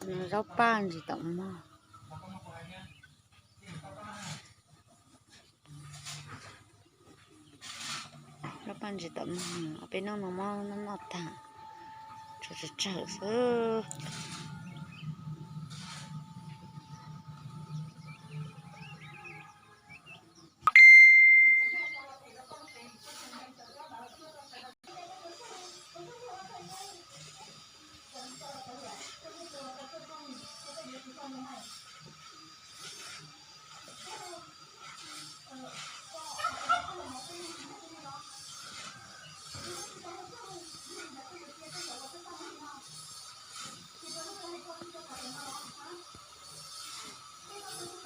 Zaub paj ntsis taum mog. Zaub paj ntsis taum mog, peb hnub no muab noj tag, tshuav tsawg tsawg xwb.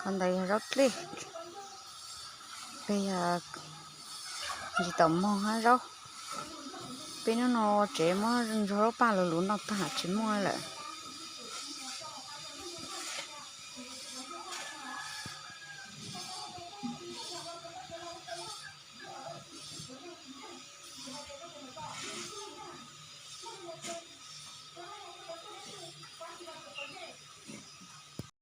Qhov ntawd yog zaub dlej, peb yog ntsis taum mog hab zaub. Peb hnub no tsev muab ntsuag zaub paj luv luv noj tag tsis muaj lawm.